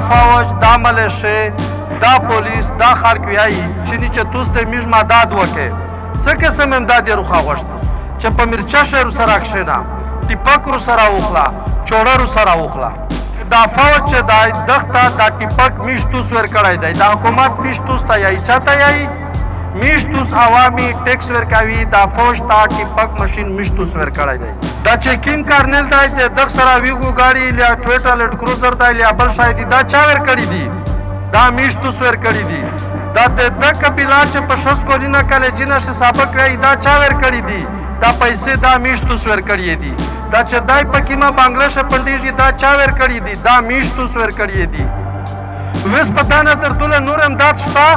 فوج، دا ملیشې، دا پولیس، دا خلک ویایي چې نی چې توس د میږ مداد وکې. څه قسم امداد یې روخه غوښته؟ چې په مرچه شه سره کښېنه، ټیپک رو سره وخله، چوړه رو سره وخله. دا فوج چې دا دښته دا ټیپک میش توس ورکړی دی، دا حکومت میش توس ته یایي، چاته یایي؟ میش توس عوامي ټیکس ورکوي، دا فوج ته ټیپک ماشین میش توس ورکړی دی. دا چې کیم کارنل دی، د دغ سره ویګو ګاډي یا ټویټا لینډ کروزر دی یا بل شی دی، دا چا ورکړي دي؟ دا میش توس ورکړي دي. دا د د قبیله چې په شس کولینه کالجینه شي سابق وایي، دا چا ورکړي دي؟ دا پیسې دا میش توس ورکړي دي. دا چې دای په کیمه بنگله شه پنډیږي، دا چا ورکړي دي؟ دا میش توس ورکړي دي. وس په دانه تر ټولو نور امداد شته.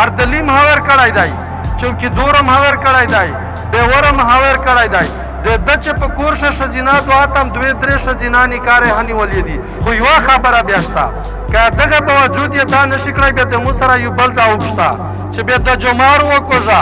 اردلیم ها ورکړی دی، چوکیدورم ها ورکړی دی، بیورم ها ورکړی دی. د د چې په کور شه ښځینه دوه تم دوې درې ښځینه نکارې ها نیولې دي. خو یوه خبره بیا شته، که دغه باوجود یې دا نشي کړی، بیا د مو سره یو بل ځواب شته چې بیا د جمار وکوژه،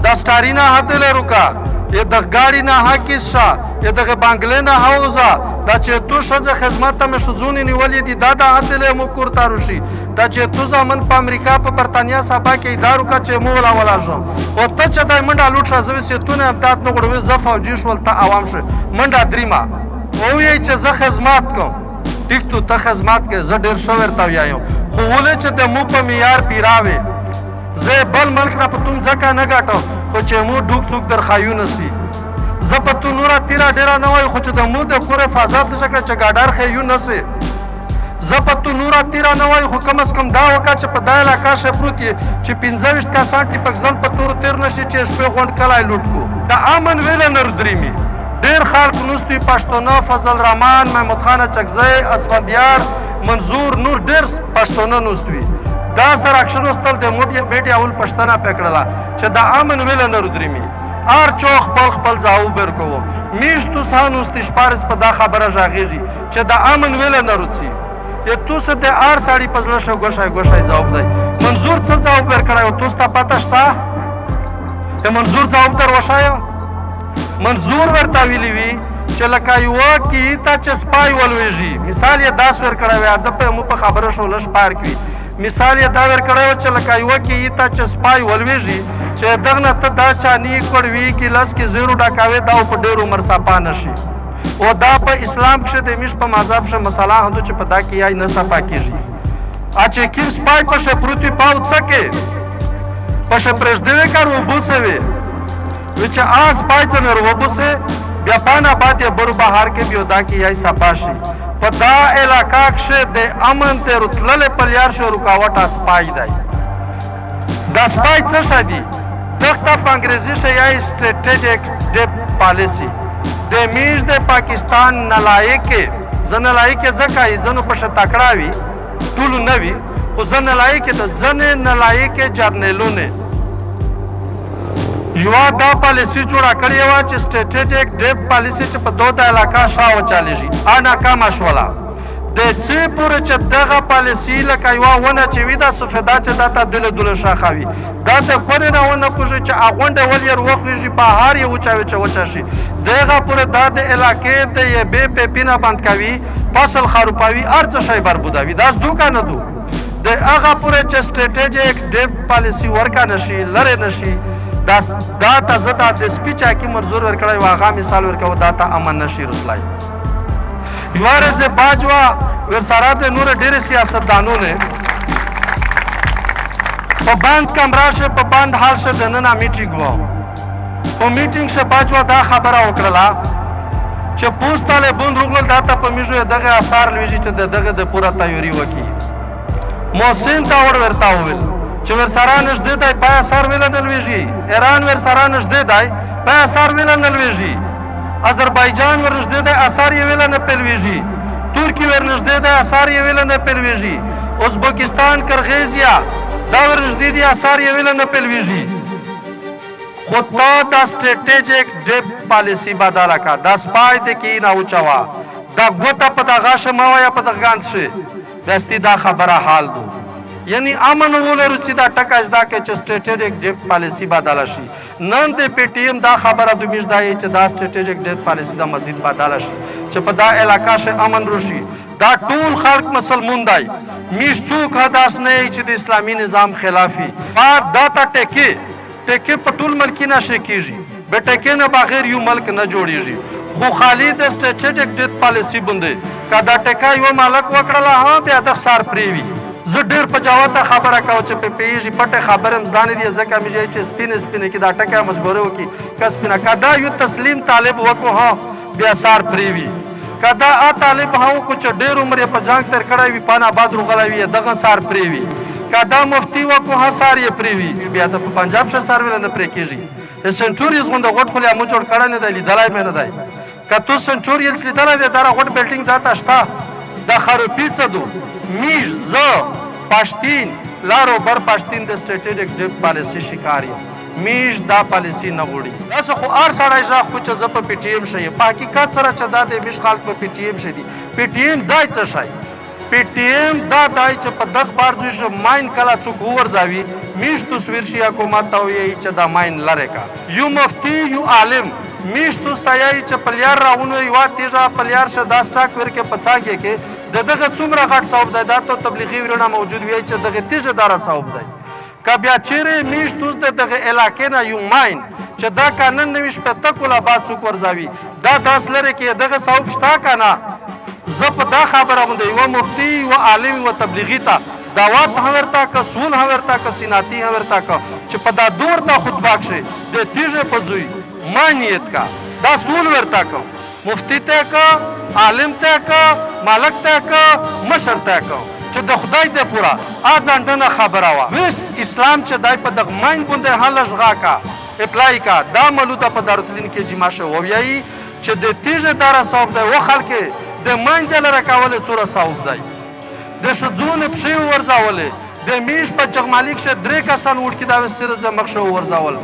د سټاری نه هدل روکا، یې د ګاډي نه حقیس شه، یې دغه بنګلې نه حوزه. دا چې تو ښځه خدمت ته مې ښځونې نیولې دي، دا د هدلې مو کور ته روشي. دا چې تو زامن په امریکا په برتانیا سبا کې ادارو کا چې مو ولا ولا شو، او ته چې دای منډه لوټ شه، زه وسې تونه امداد نه غوړوي. زه فوجي شول، ته عوام شو. منډه دریما او یې چې زه خدمت کوم، ټیک تو ته خدمت کې زه ډېر ښه ورته ویایم، خو ولې چې د مو په معیار پیراوې، زه بل ملک نه په تم ځکه نه ګټم، خو چې مو ډوک څوک در خایونه سي. زه په تو نوره تیره ډېره نه وایم، خو چې د مو د کور حفاظت نشه کړه چې ګاډار خیو نه سي. زه په تو نوره تیره نه وایم، خو کم از کم دا وکړه چې په دا علاقه شه پروت یې چې 25 کسان ټیپک زن په تورو تیر نه شي چې شپې غونډ کلی لوټ کو. د امن ویله نه ردریمي ډېر خلک نوستي، پښتانه، فضل رحمان، محمود خان اچکزی، اسفندیار، منظور، نور ډېر پښتانه نوستوي. دا سره اکشن وستل د میډیا اول پښتنه پکړله چې د امن ویله نه ردریمي. هر چا خپل خپل ځواب ورکوو. میشتو سانوستي شپارس په دا خبره ژغېږي چې د امن ویله نه روڅي. یې توس د هر سړي په زړه شه ګوښی ګوښی ځواب دی. منظور څه ځواب ورکړی او توس ته پته شته؟ د منظور ځواب در وښایه. منظور ورته ویلي وي چې لکه یوه کی ته چې سپای ولوېږي، مثال یې داس ورکړی وي، د په مو په خبره شو لږ پارک وي. مثال یې دا ورکړی و چې لکه یوه کی ته چې سپای ولوېږي، چې دغه نه ته دا چاني کړوي ګیلاس کې زیرو ډکاوې، دا په ډېر عمر صفا نه شي. او دا په اسلام کښې د میش په مذهب شه مسله هندو چې په دا کې یای نه صفا کېږي. ا چې کیم سپای په شه پروت وي، پاو څه کې په شه پرېږدوې کار وبوسوي وی چې آس پای څه نر وبوسه، بیا پانا باد یې برو بهار کې بیا دا کې یای صفا شي. په دا علاقه کښې د امن ته رتللې په لیار شو رکاوټ سپای دی. دا سپای څه شه دي؟ دغه په انګریزي شه یای سټریټیجک ډیپ پالیسی. د میش د پاکستان نلایک، زه نلایک ځکه یې ځنو په شه تکړه وي، ټولو نه وي، خو زه نلایک د ځنې نلایک جرنیلونه یوه دا پالیسی جوړه کړې وه چې سټریټیجک ډیپ پالیسی چې په دوه د علاقه شا وچلېږي، ا ناکامه شوله. د څه پورې چې دغه پالیسی لکه یوه ونه چې وي، دا سفیدا چې دا ته دله دله شاخه وي، دا د کورې نه ونه کوږي چې اغونډه ول یې وخوېږي، په هر یو وچاوي چې وچه شي، دغه پورې دا د علاقې د یبې پیپینه بند کوي، فصل خرابوي، هر څه شی بربودوي. دا دو که نه دو؟ د هغه پورې چې سټریټیجک ډیپ پالیسی ورکا نشي، لرې نشي، دا دا ته زه دا د سپي چا کې منظور ورکړی و، هغه مثال ورکوه، دا ته امن نشي رتلای. یوه ورځ باجوه ورسره د نور ډېر سیاستدانو نه په بند کمره شه، په بند حال شه دننه میټینګ و. په میټینګ شه باجوه دا خبره وکړله چې پوس طالبان روغلل، دا ته په میږو دغه اثار لویږي چې د دغه د پوره تیوري وکړي. محسن تاوړ ورته وویل چې ورسره نږدې دی، پای اثار ویله نه لویږي. ایران ورسره نږدې دی، پای اثار ویله نه لویږي. آذربایجان ورنږدې دی، اثار یې ویله نه پلویږي. ترکي ورنږدې دی، اثار یې ویله نه پلویږي. ازبکستان، کرغیزیا دا ورنږدې دي، اثار یې ویله نه پلویږي. خو تا دا سټریټیجک ډیپ پالیسی بدله کا، دا سپای دې کې نه وچوا، دا ګوته په دغه شه ما وایه په دغه ګاند شي دستی دا خبره حال دو. یعنی امن ولرو چې دا ټکا دا کې چې سټریټیجک ډیپ پالیسی بدله شي. نن د پی ټی ایم دا خبره د میش دا چې دا سټریټیجک ډیپ پالیسی دا مزید بدله شي چې په دا علاقه شه امن روشي. دا ټول خلق مسلمون دی. میش څوک داس نه چې د اسلامي نظام خلافي بار دا تا ټکي ټکي په ټول ملک نه شي کیږي، به ټکي نه بغیر یو ملک نه جوړیږي. خو خالی د سټریټیجک ډیت پالیسی باندې که دا ټکا یو مالک وکړله ها بیا د سار پریوي. زه ډېر په جواته خبره کوم چې په پیږي پټه خبره هم ځان دي، ځکه مې چې سپینه سپینه کې دا ټکا مجبور وکي که سپینه که دا یو تسلیم طالب وکړو ها بیا سار پریوي. که دا ا طالب ها وکړو چې ډېر عمر یې په جنګ تېر کړی وي پان آباد روغلی وي دغه سار پریوي. که دا مفتي وکړو ها سار یې پریوي، بیا ته په پنجاب شه سار ویله نه پرې کېږي. د سنټوریز غوندې غوټ خو لا مو جوړ کړی نه دی، لیدلی مې نه دی. که تو سنټوریلز لیدلی دی دا غوټ بلډینګ دا ته شته، دا خروپي څه دو میش زه پښتین لارو بر پښتین د سټریټیجک ډیپ پالیسي شکار یم. میش دا پالیسي نه غوړي. داسې خو هر سړی ږغ کړو چې زه په پي ټي ایم ښه یم، په حقیقت سره چې دا د میش خلک په پي ټي ایم ښه دي. پي ټي ایم دای څه شی؟ پي ټي ایم دا دای چې په دغه بار ځوی شه ماین کله څوک وورځاوي میش تصویر شي حکومت ته ویایي چې دا ماین لرې کا. یو مفتي یو عالم میش توس ته یایي چې په لیار راونو یوه تیږه په لیار شه دا سټاک ورکې په څانګې کې د دغه څومره غټ ثواب دی، دا ته تبلیغي ورونه موجود ویایي چې دغه تیږه داره ثواب دی. که بیا چیرې میش توس د دغه علاقې نه یو ماین چې دا که نن 69 کاله بعد څوک ورځاوي دا داس لرې کې دغه ثواب شته که نه؟ زه په دا خبره باندې یوه مفتي یوه عالم یوه تبلیغي ته دعوت هم ورته که سول هم ورته که سیناتي هم ورته که چې په دا دور ته خطبه کښې د تیږې په ځوی ما نیت کا دا سول ورته که مفتي ته که عالم ته که مالک ته که مشر ته که چې د خدای د پوره ا ځانډنه خبره وه. ویس اسلام چې دای په دغه ماین باندې هله ږغا کا اپلای کا دا ملوته په دارالتلین کې جمع شو ویایي چې د تیږې داره ثواب دی و خلکې د ماین د لره کولې څوره ثواب دی. د ښځو نه پښې وورځولې، د میش په چغمالي کښې درې کسان وړکي دا وستیره زمخ شه وورځول،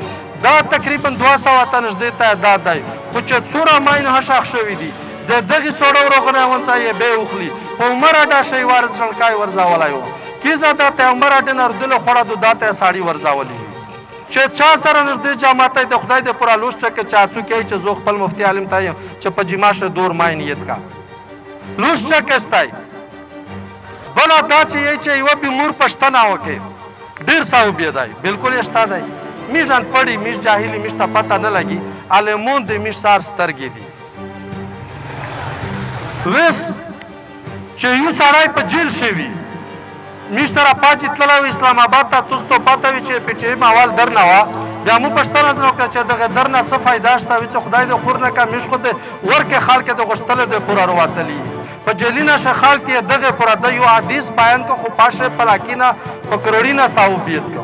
دا تقریبا 200 ته نږدې تعداد دی. خو چې څوره ماین هشاخ شوي دي د دغې سوړه وروغنه ونڅا یې بیا وخلي په عمر اډه شی وارد ژړکای ورځولی و کیزه دا ته عمر اډې نه ردله خوړه دو دا ته ساړي ورځولي وي. چې چا سره نږدې جماعت د خدای د پوره لوښ چکه چا څوک یې چې زه خپل مفتي عالم ته یم چې په جماع شه دور ماین یت کا لوښ چکه ستای. بله دا چې یې چې یوه بیمور پښتنه وکړي ډېر ثواب یې دی، بالکل یې شته دی. میږ انپړي میږ جاهلي میږ ته پته نه لګي، عالمون د میږ سار سترګې دي. ویس چې یو سړی په جیل شوي میږ سره پاچې تللی و اسلام آباد ته، تاسو ته پته وي چې پي ټي ایم اول درنه وه، بیا مو پوښتنه ځنه وکړه چې دغه درنه څه فایده شته؟ وي چې خدای دې خور نه که میږ خو دې ورکې خلک دې غوښتلې دې پوره وروتلي په جیلي نه شه خلک یې دغه پوره د یو حدیث بیان که خو پاشه پلاکي نه په کروړي نه ثوابیت که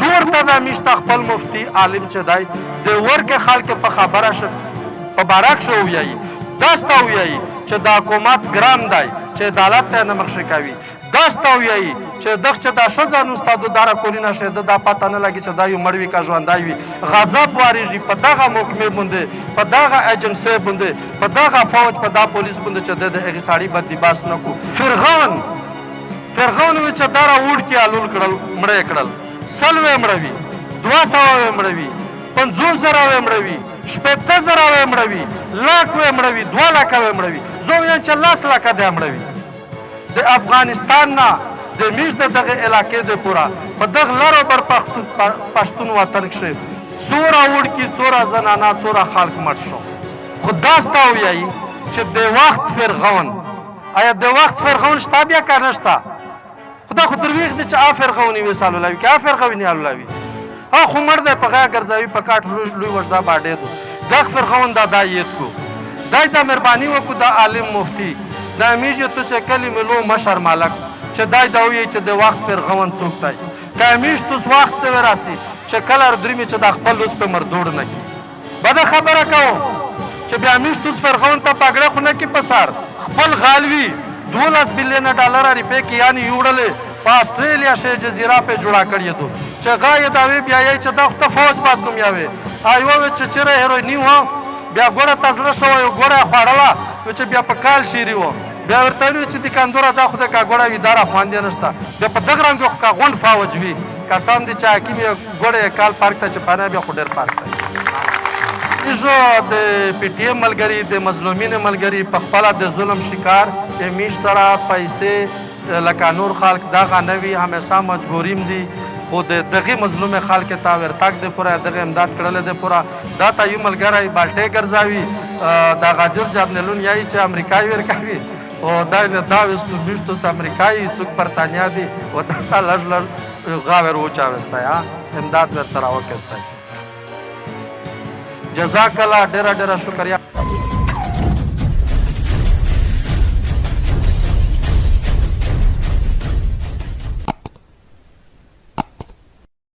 دور ته دا میږ ته خپل مفتي عالم چې دی د ورکې خلک په خبره شه په باره کښې وویایي، داسته وویایي چې دا حکومت ګران دی چې عدالت ته نه مخ کوي، داسته وویایي چې دغه چې دا ښځه نو ستا د داره کوري نه شه دا پته نه لګي چې دا یو مړ وي که ژوندی وي، غضب واریږي په دغه محکمې باندې په دغه ایجنسۍ باندې په دغه فوج په دا پولیس باندې چې د هغې سړي بندیباس نه کو. فرغون وي چې داره وړکي الول کړل مړه یې کړل، 100 یې مړوي، 200 یې مړوي، 50,000 یې مړوي، 60,000 یې مړوي، لاک یې مړوي، 2 لاکه یې مړوي، زه وایم چې 10 لاکه دی مړوي. د افغانستان نه د میش د دغه علاقې د پوره په دغه لر او بر پښتون وطن کښې څوره وړکي څوره زنانه څوره خلک مړ شو. خو دا ستا ویایي چې د وخت فرغون، آیا د وخت فرغون شته بیا که نه شته؟ خو دا خو درویغ دی چې آ فرغون یې وسالولاوي که آ فرغون یې الولاوي، آ خو مړ دی په غیا ګرځاوي په کاټ لوی وژدا باډې دو دغه فرغون دا دا یې کو دای دا مهرباني وکړو دا عالم مفتي دا میږ تاسو کلي ملو مشر مالک چې دای دا وایي چې د وخت فرغون څوک دی، که میږ تاسو وخت ته وراسي چې کله درمې چې دا خپل لوس په مردوړ نه کړي. بده خبره کوم چې بیا میږ تاسو فرغون ته پګړه خو نه کړي په سر خپل غالوي 12 بلینه ډالره روپۍ کې یعنې یوړلې په اسټرالیا شی جزیره پې جوړه کړې دو چې غا یې دا وی بیا یې چې دا خو ته فوج باد نوم یاوې ایوه وی چې چېرې هیرویني وه بیا ګوړه ته زړه شوی و ګوړه یې خوړله وی چې بیا په کال شیري و بیا ورته ویل چې دکاندوره دا خو د کا ګوړه وي داره خوند یې نشته بیا په دغه رنګ خو کا غونډ فوج وي قسم دې چې حکیم یې ګوړه یې کال پارک ته چې پناه بیا خو ډېر پارک دی. میژو د پی ټی ایم ملګری، د مظلومین ملګری، په خپله د ظلم شکار د میش سره پیسې لکه نور خلک دغه نه وي، همیشه مجبوریم دي، خو د دغه مظلوم خلک ته ورتاک د پوره دغه امداد کړل د پوره دا ته یو ملګری بالټې ګرځاوي، دا غاجر جرنلون یای چې امریکای ورکوي او دا نه دا وستو میشتو امریکای څوک برتانیا دي او دا ته لږ لږ غاور وچاوستی امداد ور سره وکستای. جزاک الله، ډیره ډیره شکریا.